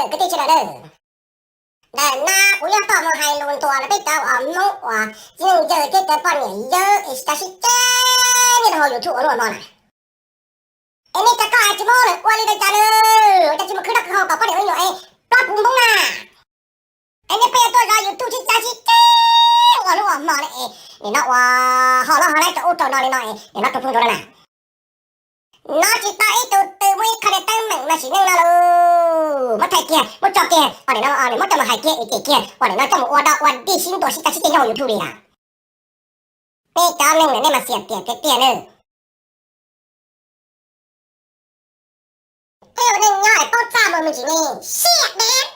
Kwv tij sawv daws, ntawm no kuv yuav tau mus hais lus ntuas rau peb cov uas Hmoob uas txiv neej yawg thiab cov poj niam yawg es sib cav sib ceg nyob rau hauv YouTube ua lub ua hmo na. Es nej cov koj hais tsis Hmoob lawm ua li cas lawm, ua cas tsis mus khwv noj khwv haus kom poj niam me nyuam es plob puv npoob na? Es nej pheej yuav tuaj zov YouTube sib cav sib ceg ua lub ua hmo na es nim no ua ho loj ho lab rau ub rau no li no es nim no tus phooj ywg no na, no tsis tau ib tug twg muaj ib qho niag teeb meem no sim neej no lauj, muab thaij kiag muab tso kiag, ua nim no muab coj mus hais kiag es cem kiag, ua nim no coj mus ua dog ua dig sib ntuas sib cav sib ceg nyob hauv YouTube li na. Nej cov neeg ntawm nej mas xiam tiam tiag tiag nawb. Tej ua neej nyob es paub txaj muag me ntsis ne, siab deb.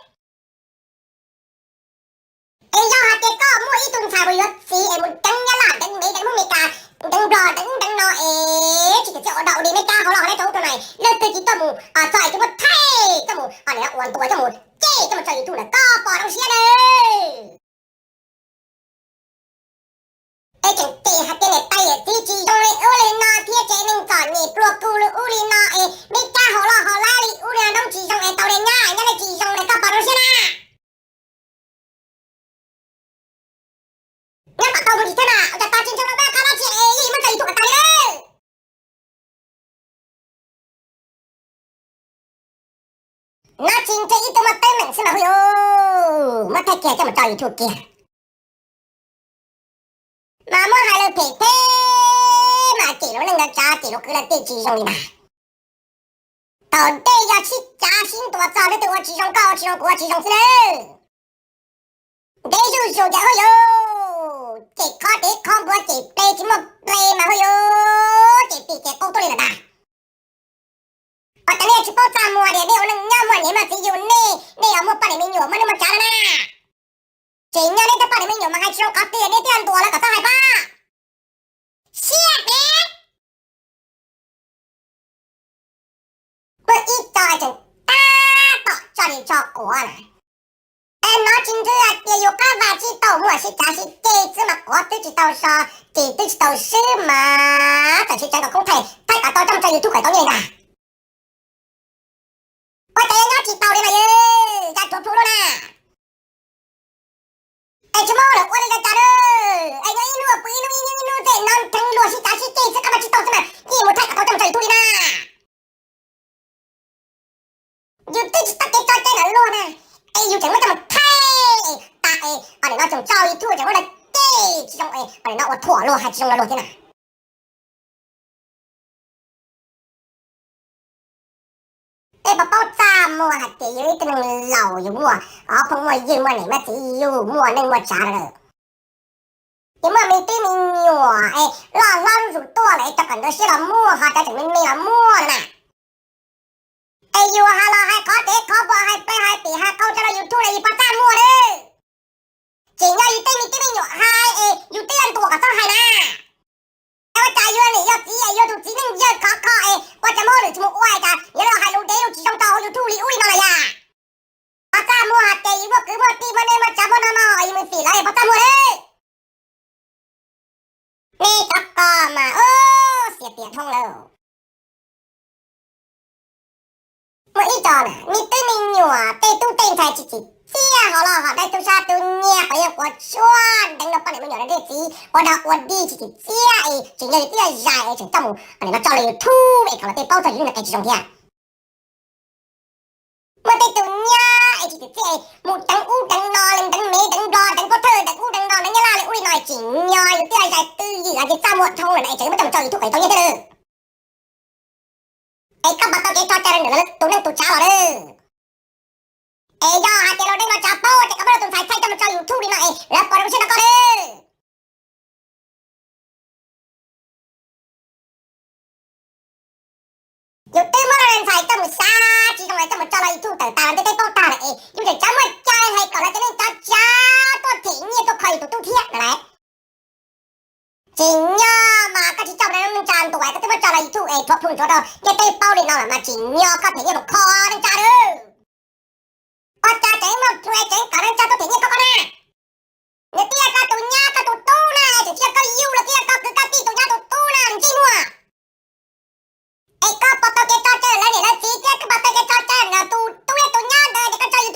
Es yog hais tias koj muaj ib tug ntxhais uas yuav txiv es mus deev Nyab Laj deev Mev deev Hmoob Mes Kas deev Nplog deev ub deev no es tsis txawj txawj ua dog ua dig, nej cab hauv loj hauv lab rau ub rau no, leej twg tsis coj mus txog es coj mus thaij coj mus ua ntuas coj mus cem coj mus tso YouTube lawm koj pom zoo siab nawb. Es tseem cem hais tias niam tais yawm txiv tsis zoo li ub li no thiab tsev neeg txom nyem pluag kub li ub li no es nej cab hauv loj hauv lab li ub li no noob tsis zoo es tau li nyab nyab li tsis zoo li koj pom zoo siab na. Nyob tom tau mus tsis thiab na, ua cas tag tsis ntshe no dab qab dab tsi es yeej muab tso YouTube kom tag li lawm. No tsis ntshe ib tug muaj teeb meem xwb mas huj yus, muab thaij kiag coj mus tso YouTube kiag. Mas muab hais lus phem phem mas cem luag neej luag tsav cem luag kwv luag tij tsis zoo li ntag. Thaum ntej yog sib cav sib ntuas txog leej twg ua tsis zoo koj ua tsis zoo kuv ua tsis zoo xwb nawb. Ntev zuj zus ces huj yus, cem qhov dev qhov npua cem ple tsis muaj ple mas huj yus, cem pim cem qau tuaj li lawm ntag. Ua cas nej tsis paub txaj muag tias nej ua neej nyob muaj niam muaj txiv yug nej, nej yuav muaj poj niam me nyuam muaj neej muaj tsav no na. Tseem nyob nej tej poj niam me nyuam mas hais tsis zoo qhov twg nej twb ntuas lawv kom txhob hais pab. Siab deb. Muaj ib co tseem tab tom tso li tso quav na. Es no tsis ntshe hais tias yus qab vaj tsib taug muaj sib cav sib ceg xwb mas quav twb tsis tau so, ces twb tsis tau swb mas txawm tsis tseev kom khoob thaij thaij kom tau coj mus tso YouTube kom tau nyiaj li ntag. Ua cas yuav nyob tsis tau li no yog, cas tuav plhu luaj na. Es tsis muaj lawm ua li cas cas na. Es nyob ib hnub pw ib hnub ib hnub ib hnub tej no nrheev luag sib cav sib ceg xwb qab vaj tsib taug xwb mas yeej mus thaij kom tau coj mus tso YouTube li na. Yus twb tsis tau kev tso cai ntawm luag na, es yus tseem muab coj mus thaij tas es nim no tseem tso YouTube tseem muab luag cem tsis zoo es nim no ua thuam luag hais tsis zoo rau luag thiab na. Peb puas paub txaj muag hais tias yus ib tug neeg laus yus muaj phooj muaj ywg muaj niam muaj txiv yug muaj neej muaj tsav lawm, yus muaj me tub me nyuam es loj hlob zuj zus tuaj lawm es rau kom nkawd siab los muaj ho cov tseem me me los muaj na. Es yus ho los hais qhov dev qhov npua hais ple hais pim hais qau tso rau YouTube no yus puas txaj muag lawm. Tseem nyob yus tej me tub me nyuam hais es yus twb yuav ntuas kom txhob hais na. Es ua cas yus niam yog txiv es yus tus txiv neej yawg khov kho es ua cas muaj lwm tsis mus ua cas yuav los hais lus dev lus tsis zoo rau hauv YouTube li ub li no na yom? Puas txaj muag hais tias yus muaj kwv muaj tij muaj neej muaj tsav muaj noj muaj haus yus mus fim lawv es puas txaj muag li? Nej cov ko mas xiam tiam dhau lawm. Muaj ib co na, me tub me nyuam tej tub tej ntxhais tsis tsim txiaj, ho los ho dai tu sab tu nyiag, quav yeeb quav tshuaj, deev rau poj niam me nyuam rau niam txiv, ua dog ua dig tsis tsim txiaj es tseem yog yus twb yog zais es tseem coj mus no tso rau YouTube es kom luag tej paub txog yus lub neej qe tsis zoo thiab. Muaj tej tus nyab es tsis tsim txiaj es mus deev ub deev no, deev Mev deev Nplog deev Pov Thawj deev ub deev no deev Nyab Laj li ub li no es tseem nyo yus twb yog zais twj ywm es txaj muag dhau lawm na es tseem muab coj mus tso YouTube kom tau nyiaj thiab lawm. Es koj puas tau kev tso cai rau ntawm tus neej tus tsav los lawm? Es yog hais tias luag neej luag tsav paub ces koj muab luag tus ntxhais thaij coj mus tso YouTube li no es lawv puas zoo siab rau koj lawm? Yus twb muab luag ntxhais coj mus xav tsis zoo es coj mus tso rau YouTube tawm tas ntiaj teb paub tag lawm es yus tseem tsav muaj cai hais kom lawv cov neej cov tsav tuaj them nyiaj tuaj kho yus tus tub thiab na lawm. Tseem nyo mas koj tsis coj mus rau neej tsa ntuas, koj twb muab tso rau YouTube es thuav plhu ntsuav rau ntiaj teb paub li no lawm mas tseem nyo koj them nyiaj mus kho neej tsa lawm. Ua cas tseem muaj plhu es tseem kom neej tsa tuaj them nyiaj kho koj na? Nws twb yog koj tus nyab koj tus tub na, tseem tsis yog koj yug los twb yog koj kwv koj tij tus nyab tus tub na, nws ntsej muag. Es koj puas tau kev tso cai lawv niam lawv txiv thiab koj puas tau kev tso cai tus tub thiab tus nyab ntawd es koj tso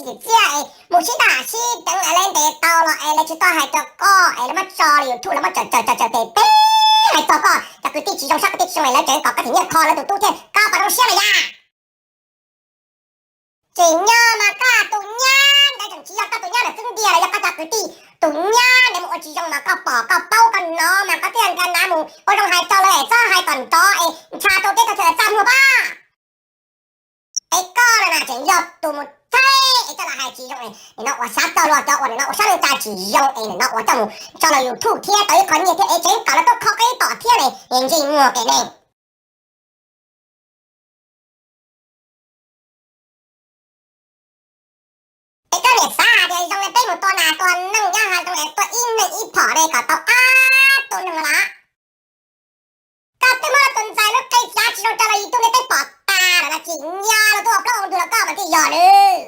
txiaj txiaj es mus sib tham sib deev es lawv ntes tau los es lawv tsis tau hais rau koj es lawv muab tso los YouTube lawv muab tsawm tsawm tsawm tsawm tes peb hais txog koj cov kwv tij tsis zoo sab kwv tij tsis zoo es lawv tseem kom koj them nyiaj kho lawv tus tub thiab koj puas zoo siab lawm yam? Tseem nyob mas koj tus nyab ntawd tseem tsis yog koj tus nyab ntawm xub ntiag los yog koj cov kwv tij tus nyab ntawd mus ua tsis zoo mas koj pom koj paub koj hnov mas koj thiaj nqa nav mus ua zoo hais rau lawv es txhob hais kom nrov es ntshav rau teb rau chaw txaj muag pab. Es koj no na tseem yog tus mus thaij es coj los hais tsis zoo es nim no ua xav txog luag cov uas nim no ua sab neej tsa tsis zoo es nim no ua coj mus tso los YouTube thiab tau ib qho nyiaj thiab es tseem kom lawv tuaj kho qib tom thiab ne, ntsej muag kem neeg. Es koj niam xav hais tias zoo li peb mus tua nas tua noog nyob hauv zoov es tua ib neeg ib phom li kom tau ob tug neeg no los? Koj twb muab lawv tus ntxhais lub qe xav tsis zoo rau los YouTube nej twb pom tas lawm los tsim nyog los tuaj ua plaub ua ntug los koj mas thiaj yog lawm.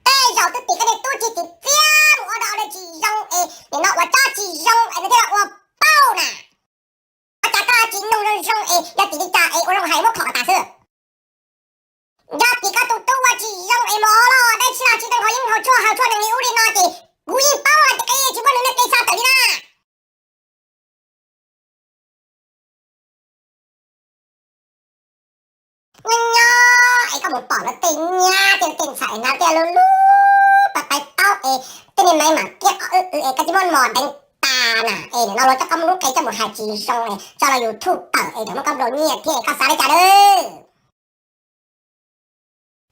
Tej zaum twb tim koj niag tub tsis txiaj txiaj mus ua dog ua dig tsis zoo es nim no ua tsob tsis zoo es nws thiaj li ua pauj na. Ua cas koj tsis nug zoo zoo es yog tim li cas es ua zoo hais muab khom tas xwb. Yog tim koj tus tub ua tsis zoo es mus ua loj dab tsi los tsis tau haus yeeb haus tshuaj haus tshuaj neeg li ub li no ces kuv yeej paub hais tias qe tsis muab nws niag qe xa tawm li na. Nyob nyob es koj mus pom lawv tej nyab tej tej ntxhais es hnav tej lub lub pais pais taub es tej niag maiv mam kiab qhov wb wb es koj tsis muab mos deev tas na es nim no luag coj koj muab lub qe coj mus hais tsis zoo es tso los YouTube tawm es tseem muab koj nplua nyiaj thiab es koj xav li cas lawm?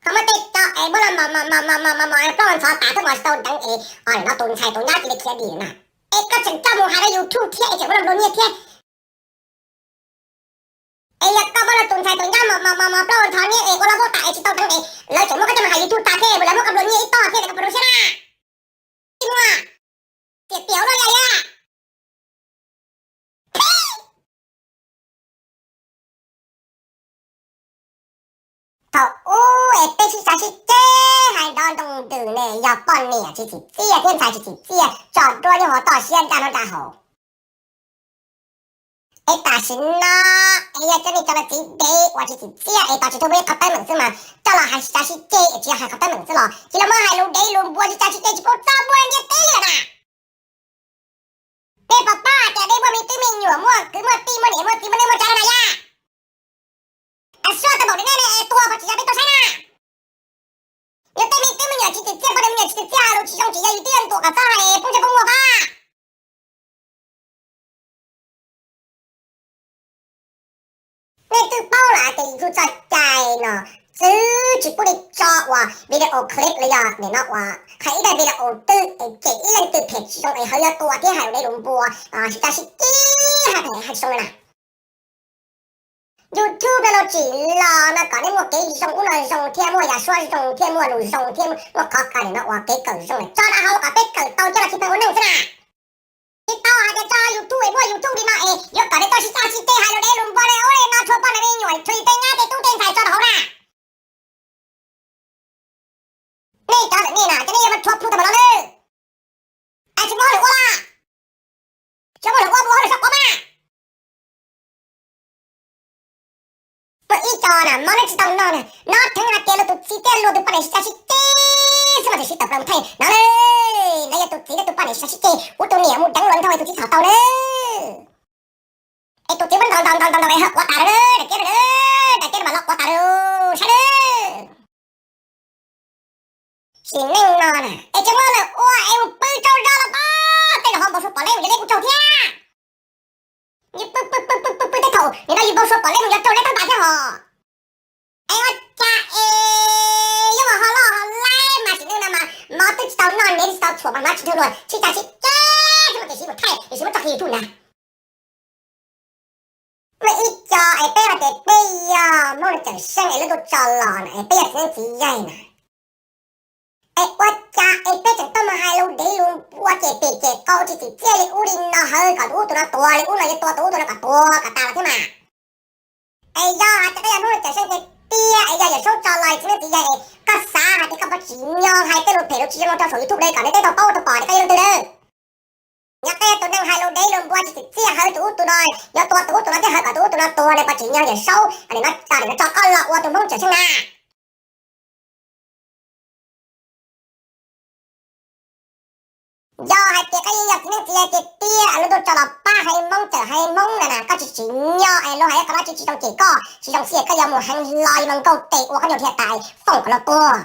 Ho muab tej co es muab los mos mos mos mos mos mos plaub ntxhov tas twb mos tsis tau deev es nim no tus ntxhais tus nyab cia li khiav dim na. Es koj tseem coj mus hais rau YouTube thiab es tseem muab los nplua nyiaj thiab. Es yog koj muab los tus ntxhais tus nyab mos mos mos mos plaub ntxhov niab es ua loj tuaj tas es tsis tau deev es lawv tseem muab koj coj mus hais YouTube tas thiab es lawv muab koj nplua nyiaj ib tog thiab es koj puas zoo siab na? Tsis muaj. Tiam tiam ua luaj yog li. Thaum ub es peb sib cav sib ceg hais nrov ntoos ntws ne yog poj niam tsis tsim txiaj thiab ntxhais tsis tsim txiaj tso duab nyob hauv toj siab nraj noj nraj haus. Es tam sim no es yog cov niag cov txiv dev uas tsis tsim txiaj es tos tsis tau muaj ib qhov teeb meem xwb mas coj los hais sib cav sib ceg es tsis yog hais qhov teeb meem xwb los cia li muab hais lus dev lus npua sib cav sib ceg tsis paub txog npua ntiaj teb li lawm na. Nej puas paub hais tias nej muaj me tub me nyuam muaj kwv muaj tij muaj niam muaj txiv muaj neej muaj tsav na yom? Suab tau npaum li nej ne tua puas tsim nyog peb tuaj saib na? Yog tej me tub me nyuam tsis tsim txiaj, poj niam me nyuam tsis tsim txiaj, hais lus tsis zoo tsis yog yus twb yuav ntuas kom txhob hais poob ntsej poob muag pab. Nej twb paub lawm tias YouTube txoj cai no txwv tsis pub nej tso uas video clip los yog nim no uas hais ib daim video twg es cem ib leej twg phem tsis zoo es ho yuav tua thiab hais lus dev lus npua, sib cav sib ceg hais phem hais tsis zoo li na. YouTube no tsim los no kom nej muaj kev zoo ub no zoo thiab muaj yam suab zoo thiab muaj lus zoo thiab muaj qhov kawm nim no uas kev kawm zoo tso rau hauv kom peb kawm tau coj los tsis pheej ua neej xwb na. Tsis tau hais tias tso YouTube es muaj YouTube li no es yuav kom nej tau sib cav sib ceg hais lus dev lus npua ne ub li no tshuav poj niam me nyuam tshuav tej nyab tej tub tej ntxhais tso rau hauv na. Nej cov ntawm nej na ces nej yuav tshuav plhu tag npaum no lawm. Es tsis muaj hauj lwm ua los? Tsis muaj hauj lwm ua mus hauj lwm sab quav mas. Muaj ib co na mob neb tsis tau noj na, nov theev hais tias luag tus txiv thiab luag tus poj niam sib cav sib ceg xwb mas txawm sib tawm plaws mus thaij no na. Lawv yog tus txiv thiab tus poj niam sib cav sib ceg, kuv tus niam mus deev luag nrog tus txiv txhom tau na. Es tus txiv muab ntaus ntaus ntaus ntaus ntaus es ho quav tas lawm, daim tiab lawm, daim tiab mas los quav tas lawm saib na. Sim neej no na es tsis muaj lawm ua es mus pw tsaug zog los pob, tej zaum ho npau suav pom leb mus yog leb kuj tsaug thiab. Yus pw pw pw pw pw pw tej thaum nim no yus npau suav pom leb mus yog tsaug leb tab npas thiab hos. Es ua cas es yuav mus ho loj ho laib mas sim neej no mas mov twb tsis tau noj, nev tsis tau txhuam mas hnav tsis dhwg luag, sib cav sib ceg xwb mas tiam sis mus thaij tiam sis muab tso qhia YouTube ntag. Muaj ib co es peb hais tias peb yog Hmoob Cawm Seej es lub ntuj tso los na es peb yog txiv neeb txiv yaig na. Es ua cas es peb tseem tuaj mus hais lus dev lus npua cem pem cem qau tsis tsim txiaj li ub li no hawv kom tus ub tus no tuag li ub no yuav tua tus ub tus no kom tuag kom tas los thiab mas. Es yog hais tias koj yog Hmoob Cawm Seej tiag tiag es yog Yawm Saub tso los txiv neeb txiv yaig es koj xav hais tias koj puas tsim nyog hais tej lus phem lus tsis zoo rau saum YouTube no kom neb teb tau paub tau pom tias koj yog leej twg na. Yog koj yog tus neeg hais lus dev lus npua tsis tsim txiaj hawv tus ub tus no, yuav tua tus ub tus no thiab hawv kom tus ub tus no tuag no puas tsim nyog Yawm Saub nim no tso koj los ua tus Hmoob Cawm Seej na? Yog hais tias koj yeej yog txiv neej txiv yaig tiag tiag, lub ntuj tso los pab haiv Hmoob cawm haiv Hmoob na na, koj tsis tsim nyog es luag hais yog qhov no tsis tsis zoo ces koj tsis zoo xij, koj yuav mus heev hlo yuav mus nkaug tes ua koj nyuag thiaj tas, foom kom luag tuag.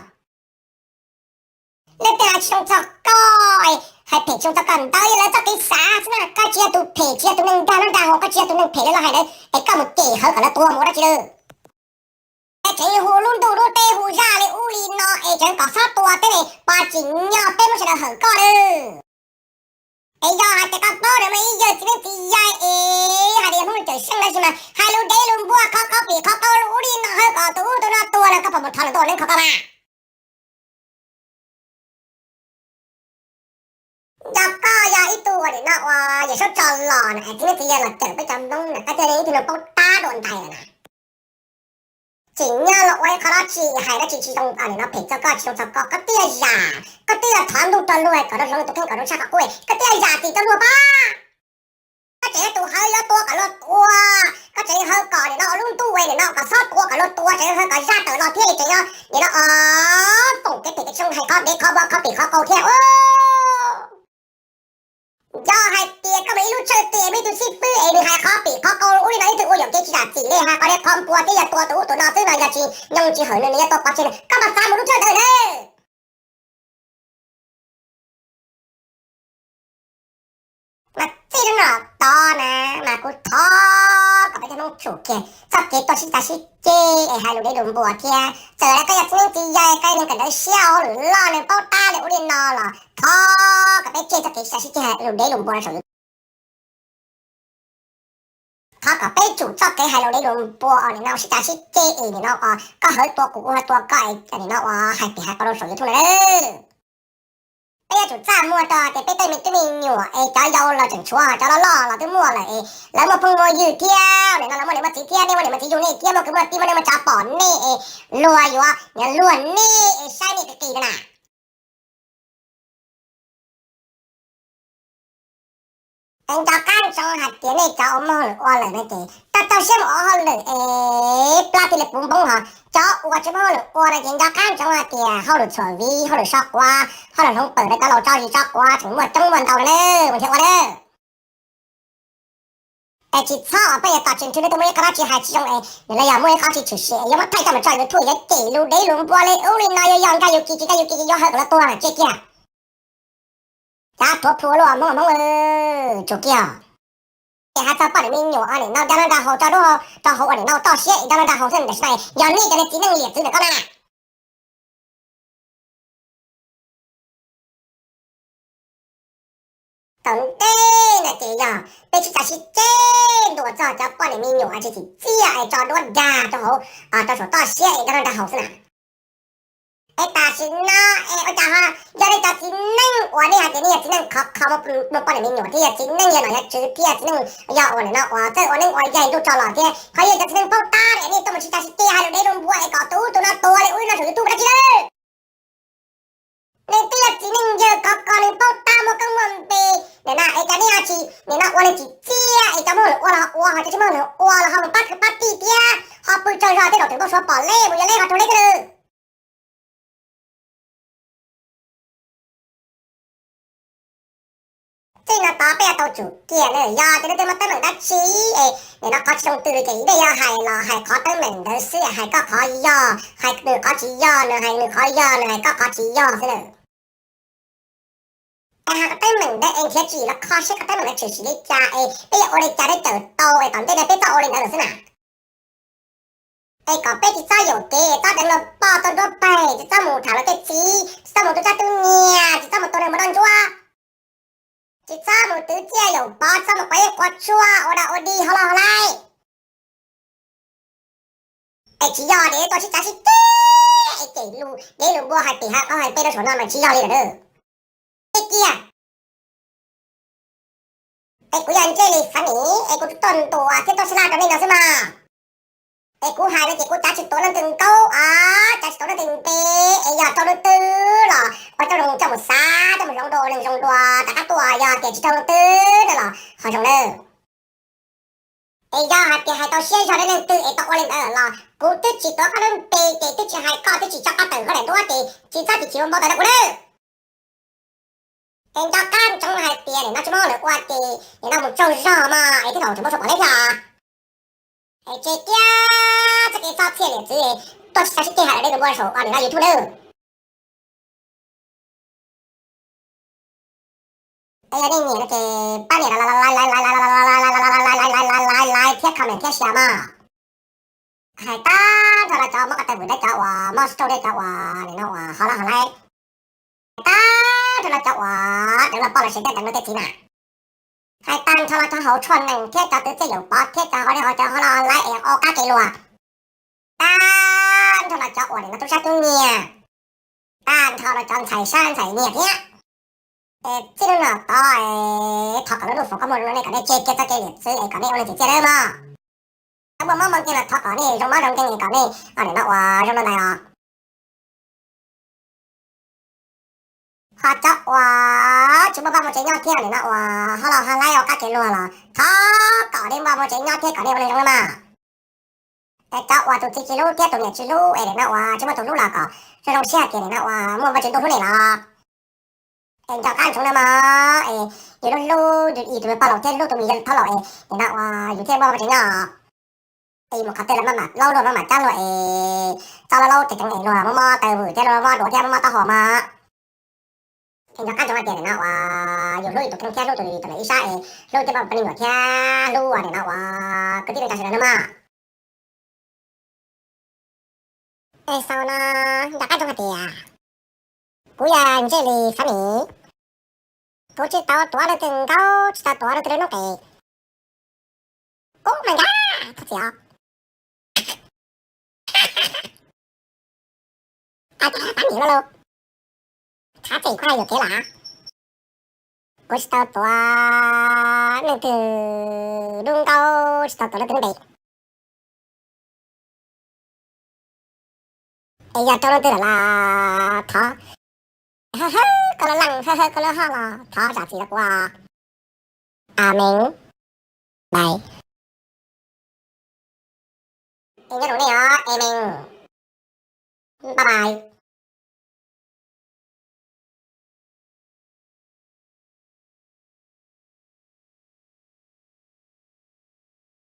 Leej twg hais tsis zoo txog koj, hais phem tsis zoo txog koj ntawd yog lawv txoj kev xav xwb na. Koj tsis yog tus phem, tsis yog tus neeg dag noj dag haus, koj tsis yog tus neeg phem li luag hais ntawd es koj mus cem hawv kom luag tuag mus ua dab tsi lawm? Es tseem hu lub ntuj lub teb hu zaj li ub li no es tseem kom txhob tua teb ne, pos tsim nyog peb Hmoob sawv daws hawm koj lawm. Es yog hais tias koj paub na mas ib yawg txiv neej txiv yaig es hais tias Hmoob cawm seej tab sis mas hais lus dev lus npua qhov qhov pim qhov qau li ub li no hawv kom tus ub tus no tuag no, koj puas mus thov luag tuaj ua neeb kho koj mas? Yog koj yog ib tug ua nim no uas Yawm Saub tso los na es txiv neej txiv yaig los cawm peb cov Hmoob na, koj thiaj li ib tug neeg paub tab dua ntais na. Tsim nyog luag ua ib qho dab tsi hais dab tsi tsis zoo, nim no phem txog koj tsis zoo txog koj, koj twb yog zam, koj twb yog thov ntuj rau luag kom luag hloov tus kheej kom luag tshaj qhov qub, koj twb yog zam tim rau luag pab. Koj tseem yog tus hawv yuav tua kom luag tua, koj tseem hawv kom nim no ua lub ntuj nim no kom txhob tua kom luag tua, tseem hawv kom zaj tawm los thiab tseem yog nim no foom kev phem kev tshee hais qhov dev qhov npua qhov pim qhov qau thiab. Yog hais tias koj muaj ib lub tsawg twg muaj ib tug xib fwb es nws hais qhov pim qhov qau ub li no, ib tug ua yuam kev tsis zam txim li hais qhov dev qhov npua thiab yog tua tus ub tus no xwb no, yog tsis nyoo tsis hawm nws, nws yuav tua pov tseg, koj mas xav mus lub tsawg ntawd na. Mas txij hnub no tod na, mas kuv thov kom peb cov Hmoob tsum kiag txoj kev tuaj sib cav sib ceg es hais lus dev lus npua thiab. Txawm lawv koj yog txiv neej txiv yaig, koj yog neeg kawm ntawv siab hauj lwm loj, neeg paub tab li ub li no los thov kom peb tseg txoj kev sib cav sib ceg hais lus dev lus npua no saum YouTube. Thov kom peb tsum txoj kev hais lus dev lus npua uas nim no sib cav sib ceg es nim no uas koj hawv tua kuv kuv hawv tua koj es nim no uas hais pem hais qau rau saum YouTube no lawm. Peb yuav tsum txaj muag rau tias peb tej me tub me nyuam es cov yau los tseem tshuav, cov loj loj los twb muaj lawm es lawv muaj phooj muaj ywg thiab, nim no lawv muaj niam muaj txiv thiab, nej muaj niam muaj txiv yug nej thiab, muaj kwv muaj tij muaj neej muaj tsav pom nej es luag yuav luag nej es saib nej qis qis no na. Es nco qab ntsoov hais tias nej cov uas muaj hauj lwm ua lawm no ces tau txaus siab mus ua hauj lwm es plab thiaj li puv npoob hos. Cov uas tsis muaj hauj lwm ua no ces nco qab ntsoov hais tias hauj lwm txhuam viv, hauj lwm sob quav, hauj lwm hloov pawg rau cov laus tso zis tso quav tseem muaj coob muaj ntau no na, mus nrhiav ua na. Es tsis txhob uas peb yuav tos tsis nrhw leej twg muaj ib qho dab tsi hais tsis zoo es nws los yog muaj ib qho tsis tshwm sim es yuav muab thaij coj mus tso YouTube yuav cem lus dev lus npua li ub li no, yuav yog nkag yus kis tsis nkag yus kis ces yuav hawv kom luag tuag na, tseg kiag. Cav thuav plhu luaj Hmoob Hmoob, tsum kiag. Es hais txog poj niam me nyuam nim no nrog noj nrog haus tso dub rau hauv ua nim no toj siab es nrog noj nrog haus xwb, tam sim no yog nej cov niag txiv neej liam txwv ntawm koj na. Thaum ntej no ces yog peb sib cav sib ceg ntuas txog cov poj niam me nyuam tsis tsim txiaj es tso duab dag rau hauv, rau saum toj siab es nrog noj nrog haus xwb na. Es tam sim no es ua cas ho yog nej cov txiv neej uas nej hais tias nej yog txiv neej khov kho muaj poj niam me nyuam thiab yog txiv neej yog nom yog tswv thiab txiv neej yog uas nim no uas txawj ua neeb ua yaig ntuj tso los thiab ho yog cov txiv neej paub tab es nej tuaj mus sib cav sib ceg hais lus dev lus npua es kom tus ub tus no tuag li ub li no saum YouTube dab tsi lawm? Nej twb yog txiv neej yawg khov kho, neeg paub tab muaj koob muaj npe, nim no es cov nej ho tsis nim no ua neeg tsim txiaj es cov muaj hauj lwm ua los ho ua, ho cov tsis muaj hauj lwm ua los ho mus pab kwv pab tij thiab ho pw tsaug zog tej zaum twb npau suav pom lej mus yog lej ho raug lej thiab lawm. Txij no tod peb yuav tau tsum kiag na, yog tias leej twg muaj teeb meem dab tsi es nim no qhov tsis zoo twg ces nej yuav hais los hais qhov teeb meem ntawd xwb, hais koj qhov yog, hais nws qhov tsis yog, nws hais nws qhov yog, nws hais koj qhov tsis yog xwb na. Es hais koj teeb meem ntawd es nrhiav tswv yim los kho seb koj teeb meem ntawd tshwm sim li cas es peb yuav ua li cas thiaj cawm tau es tom ntej no peb txhob ua li ntawd lawm xwb na. Es kom peb tsis txhob yuam kev txhob deev luag poj tau nruab peg, tsis txhob mus tham luag tej txiv, tsis txhob mus tu txaj tu nyiag, tsis txhob mus tua neeg mus noj ntsuab, tsis txhob mus twv txiaj yaum pov, txhob mus quav yeeb quav tshuaj ua dog ua dig hauv loj hauv laib. Es tsis yog tias tuaj sib cav sib ceg es cem lus dev lus npua hais pem hais qau hais peb rau saum no mas tsis yog li lawm na. Tej kiag, es kuv yog Ntsej Lis Xav Nim es kuv tsuas tuaj ntuas thiab tuaj sab laj rau nej no xwb mas. Es kuv hais no ces kuv cav tsis tuav leej twg nkaub, cav tsis tuav leej twg npe, es yog raug leej twg los ua txoj zoo coj mus xav coj mus hloov dua ua neeg zoo dua rov qab tuaj, yog tias tsis raug leej twg no los ho zoo nawb. Es yog hais tias hais tau siab zog rau leej twg es tau ua li ntawd los kuv twb tsis tuav koj lub npe ces twb tsis hais koj, twb tsis tso koj tawm koj daim duab ces tsis txhob chim chim ua npau taws rau kuv nawb. Es nco qab Nim no tsis muab lawv ua ces nim no mus tsaug zog mas es tij laug tseem muab sau pom leb thiab. Es tsis kiag txoj kev txhob txhiaj niam txiv, tuaj tsis tau sib ceg hais lawm, nej mus ua saum nim no YouTube nawb. Es yog nej nyiam no ces pab nias like thiab comment thiab share mas. Hais tag nrho no cov mob ko taw vwm dab, cov uas mob stroke dab, cov uas nim no uas ho laj ho laib, hais tag nrho no cov uas deev los poj los sev thiab deev luag tej txiv na, hais tag nrho no cov hauv tshuaj nees thiab cov twv txiaj yaum pov thiab cov ho laj ho laib es ua qab kev luag, tag nrho no cov uas nim no tub sab tub nyiag, tag nrho no cov ntxhais sab ntxhais nyiag thiab. Es txij hnub no tod thov kom lub ntuj foom koob hmoov rau nej kom nej tseg kiag txoj kev niam txiv es kom nej ua neeg tsim txiaj nawb mog. Cov muaj mob muaj nkeeg los thov kom nej zoo mob zoo nkeeg es kom nej nim no uas zoo no ntawd os. Ho cov uas tsis muaj vaj muaj tsev nyob thiab nim no uas ho laj ho laib ua qab kev luag los thov kom nej muaj vaj muaj tsev nyob thiab kom nej ua neeg zoo nawb mog. Es cov uas tus txiv tsis hlub thiab tus niam tsis hlub es nim no uas tsis muaj tus hlub los kom zoo zoo siab hais tias nim no uas muaj Vajtswv ntuj hlub nej los es nco qab ntsoov nawb mog. Es yus hlub hlub yus tus me poj laus thiab hlub tus me yawg thaub laus es nim no uas yus thiaj muaj vaj muaj tsev nyob. Es mus qhov twg los maj mam laub luag maj mam cab luag es txoj laub laub ceev ceev es luag mob mob taw vwm thiab luag mob duav thiab mob mob taub hau mog. Es nco qab ntsoov hais tias nim no uas yus hlub yus tus kheej thiab hlub tus tus ntawm ib sab es hlub tej poj niam me nyuam thiab hlub uas nim no uas kwv tij neej tsa sawv daws nawb mog. Es xaus no nco qab ntsoov hais tias kuv yog Ntsej Lis Xab Nis, kuv tsis tau tuav leej twg nkaub, tsis tau tuav leej twg lub noob qes. Kuv mas nkag thov txim os. Tab nim no los, txhob txim, kuv hais yuam kev lawm. Kuv tsis tau tuav leej twg lub nkaub, tsis tau tuav leej twg lub npe. Es yog raug leej twg lawm los thov, hawb hawb koj lub leej, hawb hawb koj lub hoj los thov zam txim rau kuv. Amees. Bye. Es nyob zoo nej os, amees. Bye bye.